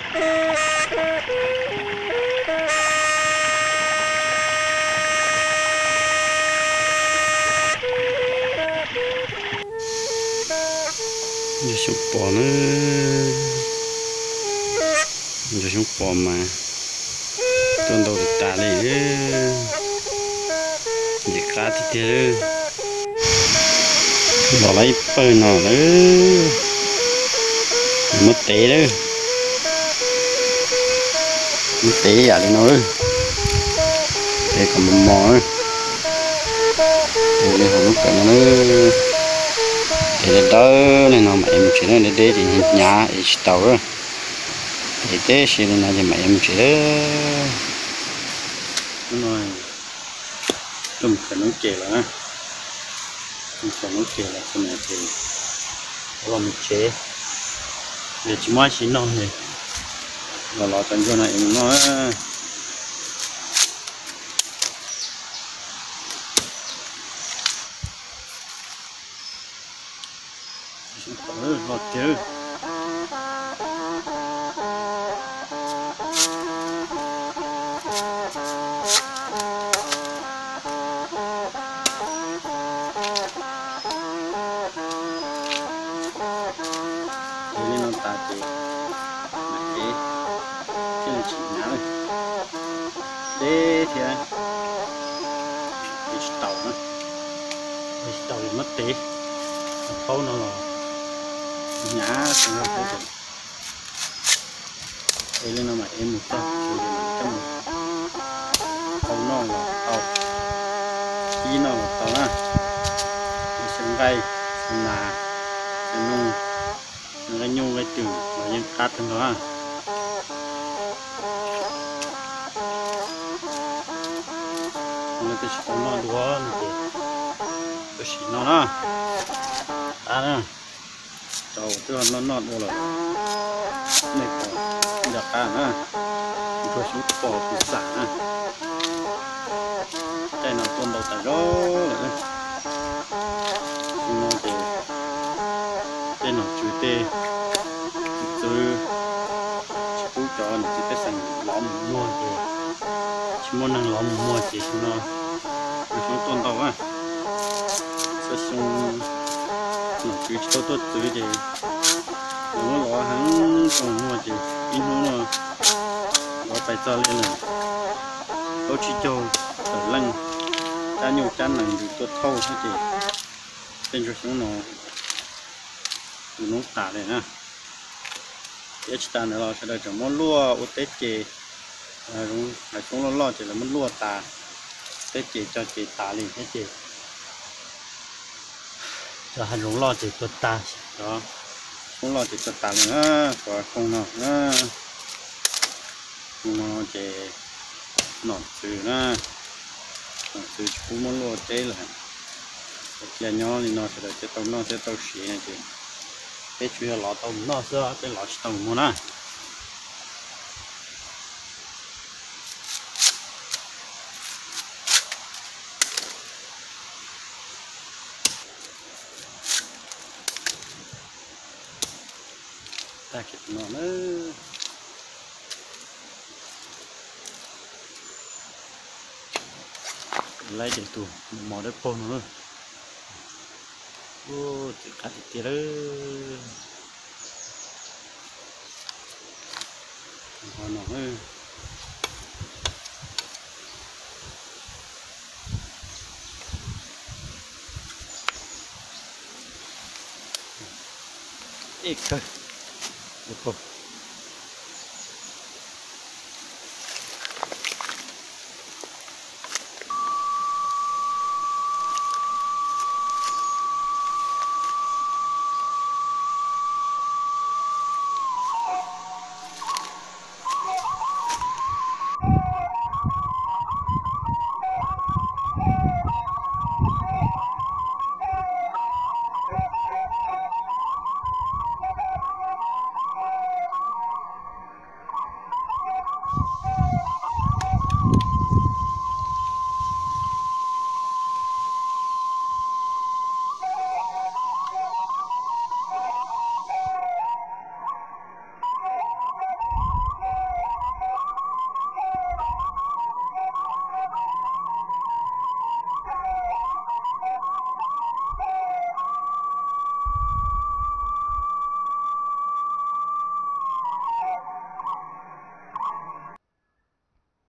Ntsuag xyoob pos na, ntsuag xyoob pos mas tuaj ntau tas tas li, ntxim qab tiag tiag. Los lawm ib pawg no lawm, muab tev lawm, muab tev yam li no lawm, tev kom mos mos lawm. Tev li hauv lub kawm no lawm, tev dawb dawb li no mam ev mus tsev na, deb deb ces hnyav ev tsis tau lawm. Tev tib si li no ces mam ev mus tsev lawm. Tuaj mus khaws noob ces lawm na, mus khaws noob ces lawm xwb na ces los mus tsev, es tsis muaj dab tsi noj li, los los cov ntsuag no es mus noj. Los tiag. Ces li no tas ces mam ev, thiaj li tsis hnyav lawm. Deb thiab, ev tsis tau na, ev tsis tau li muab tev, thaub no los hnyav xwb na. Ev li no mas ev mus txog tsev coj mus tau noj los tau, ib noj los tau na. Xyaw nqaij, xyaw nas, xyaw noog, nqaij nyuj nqaij twm los yeej qab tag nrho na. Tus twg tsis tau noj dua no ces tuaj sim noj na. Qab na, rau twb noj noj dua lawm, nej pom nco qab na, ntsuag xyoob pos tus xam na. Caij no tuaj ntau tas zog lawm. Xyoo no ces tej nom tswv tej txwv tsis pub cov niam txiv pej xeem lov mus muag ces tsis muaj neeg lov mus muag ces xyoo no ntsuag xyoob tuaj ntau na. Txhua xyoo nom tswv tsis tau tuaj txwv ces lawv muab lov heev tsis muag ces ib hnub no lov pais txog li lawm plaub tsib caug tawm leej, cab nyuj cab nees ntws tuaj thauj xwb ces tej ntsuag xyoob no tus noob tas li na. Thiab tsis tas ntawd los sawv daws tseem muab luaj ua teb ces, hav zoov loj loj ces lawv muab luaj tas, teb ces cog ces tas li thiab ces cov hav zoov loj ces tuag tag, cov xyoob loj ces tuag tas li na. Cov koog no na, koog no ces nom tswv na, nom tswv tsis pub muab luaj teb lawm. Cia nyob li no sawv daws thiaj tau noj thiaj tau siav no ces peb tsuas yog lov tau mus noj xwb, peb lov tsis tau mus muag na. Tag kis no na, laib ces tus mos dawb paug no na. Ub, txiv qab tiag tiag lawm. Ho no, ej kawg.